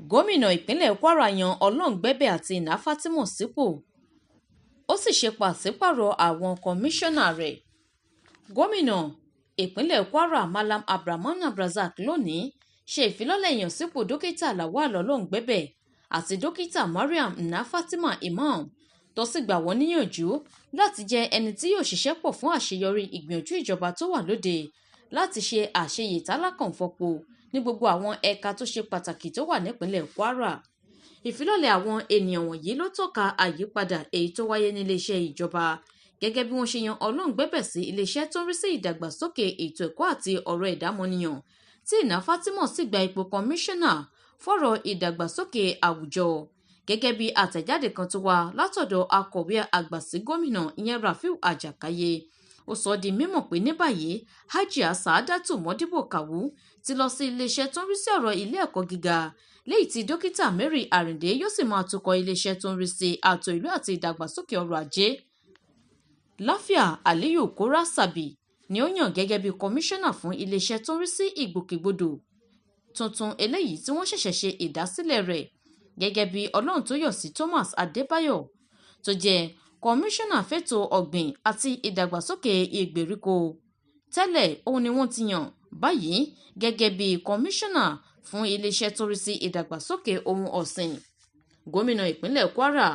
Gómìnà ìpínlẹ̀ Kwara yan Olóńgbẹ́bẹ̀ àti Nà Fátímọ̀ sípò, ó sì ṣe pàṣípààrọ̀ àwọn kọmíṣánná rẹ̀. Gómìnà ìpínlẹ̀ Kwara Mallam Abdulrahman Abdulrazaq lónìí ṣe ìfilọ́lẹ̀ ìyànsípò Dókítà Lawal Olóńgbẹ́bẹ̀ àti Dókítà Mariam Nà Fatima Imam, tó sì gbà wọ́n níyànjú láti jẹ́ ẹni tí yóò ṣiṣẹ́ pọ̀ fún àṣeyọrí ìgbìyànjú ìjọba tó wà lóde láti ṣe àṣeyè tálákànfọ̀pọ̀ ní gbogbo àwọn ẹ̀ka tó ṣe pàtàkì tó wà nípìnlẹ̀ Kwara. Ìfilọ́lẹ̀ àwọn ènìyàn wọ̀nyí ló tọ́ka àyípadà èyí tó wáyé níléeṣẹ́ ìjọba gẹ́gẹ́ bí wọ́n ṣe yan Olóńgbẹ́bẹ̀ sí iléeṣẹ́ tó ń rí sí ìdàgbàsókè ètò ẹ̀kọ́ àti ọ̀rọ̀ ẹ̀dámọ̀nìyàn, tí Nà Fátímọ̀ sì gba ipò kọmíṣánná fọ́rọ̀ ìdàgbàsókè àwùjọ. Gẹ́gẹ́ bí àtẹ̀jáde kan tó wá látọ̀dọ̀ akọ̀wé àgbà sí gómìnà ìyẹn Rafiu Àjàkáyé, ó sọ di mímọ̀ pé ní báyìí Hajia Saadatu Modibo Kawu ti lọ sí iléeṣẹ́ tó ń rí sí ọ̀rọ̀ ilé ẹ̀kọ́ gíga, léyìí tí Dókítà Mary Arinde yóò sì máa tukọ̀ iléeṣẹ́ tó ń rí sí ààtò ìlú àti ìdàgbàsókè ọrọ̀ ajé. Láfíà Aliyu Kora Sabi ni ó yàn gẹ́gẹ́ bí kọmíṣánná fún iléeṣẹ́ tó ń rí sí ìgbòkègbodò tuntun eléyìí tí wọ́n ṣẹ̀ṣẹ̀ ṣe ìdásílẹ̀ rẹ̀, gẹ́gẹ́ bí Ọlọ́runtóyọ̀sí Thomas Adébáyọ̀ tó jẹ́ kọmíṣánná fétò ọ̀gbìn àti ìdàgbàsókè ìgbèríko tẹ́lẹ̀ òun ni wọ́n ti yàn báyìí gẹ́gẹ́ bí kọmíṣánná fún iléeṣẹ́ tó rí sí ìdàgbàsókè ohun ọ̀sìn. Gómìnà ìpínlẹ̀ Kwara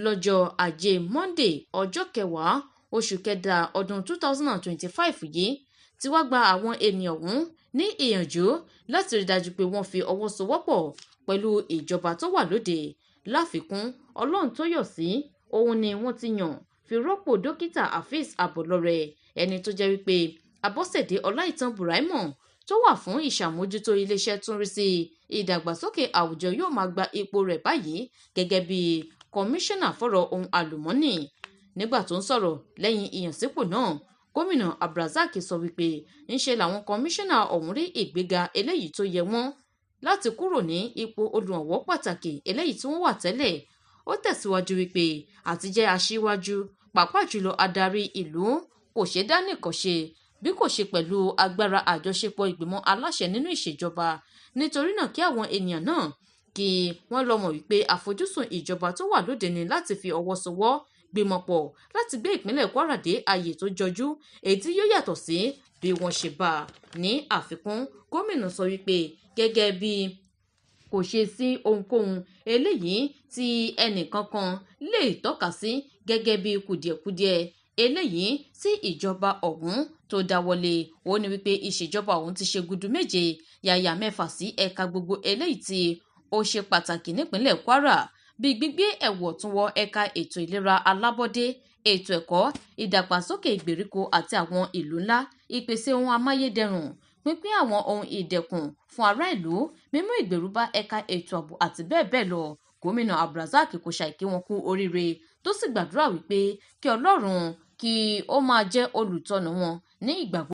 lọ́jọ́ Ajé Monde ọjọ́ kẹwàá oṣù kẹta ọdún 2025 yìí ti wá gba àwọn ènìyàn ọ̀hún ní ìyànjú láti rí dájú pé wọ́n fi ọwọ́ sowọ́pọ̀ pẹ̀lú ìjọba tó wà lóde. Láfikún, Ọlọ́runtóyọ̀sí òun ni wọ́n ti yàn fi rọ́pò Dókítà Hafiz Abolore, ẹni tó jẹ́ wípé Abọ́sẹ̀dé Ọláìtàn Buraimoh tó wà fún ìṣàmójútó iléeṣẹ́ tó ń rí sí ìdàgbàsókè àwùjọ yóò máa gba ipò rẹ̀ báyìí gẹ́gẹ́ bí kọmíṣánná fọ́rọ̀ ohun àlùmọ́ọ́nì. Nígbà tó ń sọ̀rọ̀ lẹ́yìn ìyànsípò náà, gómìnà Abdulrazaq sọ wípé ńṣe làwọn kọmíṣánná ọ̀hún rí ìgbéga eléyìí tó yẹ wọ́n láti kúrò ní ipò olùrànwọ́ pàtàkì eléyìí tí wọ́n wà tẹ́lẹ̀. Ó tẹ̀síwájú wípé àti jẹ́ aṣíwájú, pàápàá jùlọ adarí ìlú, kò ṣeé dá nìkan ṣe bí kò ṣe pẹ̀lú agbára àjọṣepọ̀ ìgbìmọ̀ aláṣẹ nínú ìṣèjọba. Nítorí náà kí àwọn ènìyàn náà kí wọ́n lọ mọ̀ wípé àfojúsùn ìjọba tó wà lóde ni láti fi ọwọ́ sowọ́ gbìmọ̀pọ̀ láti gbé ìpínlẹ̀ Kwara dé ààyè tó jọjú èyí tí yóò yàtọ̀ sí bí wọ́n ṣe bá a. Ní àfikún, gómìnà sọ wípé gẹ́gẹ́ bí kò ṣe sí ohunkóhun eléyìí tí ẹnìkankan lè tọ́ka sí gẹ́gẹ́ bí kùdìẹ̀kudiẹ eléyìí tí ìjọba ọ̀hún tó dáwọ́lé, ó ní wípé ìṣèjọba ọ̀hún ti ṣe gudu méje yàyà mẹ́fà sí ẹ̀ka gbogbo eléyìí tí ó ṣe pàtàkì nípìnlẹ̀ Kwara, bíi gbígbé ẹ̀wù ọ̀tun wọ ẹ̀ka ètò ìlera alábọ́dé, ètò ẹ̀kọ́, ìdàgbàsókè ìgbèríko àti àwọn ìlú ńlá, ìpèsè ohun amáyédẹrùn, pínpín àwọn ohun ìdẹ̀kùn fún ará ìlú, mímú ìgbèrú bá ẹ̀ka ètò ààbò àti bẹ́ẹ̀ bẹ́ẹ̀ lọ. Gómìnà Abdulrazaq kò ṣàì kí wọn kú oríire tó sì gbàdúrà wípé kí Ọlọ́run kí ó máa jẹ́ olùtọ́nà wọn ní ìgbà gbogbo.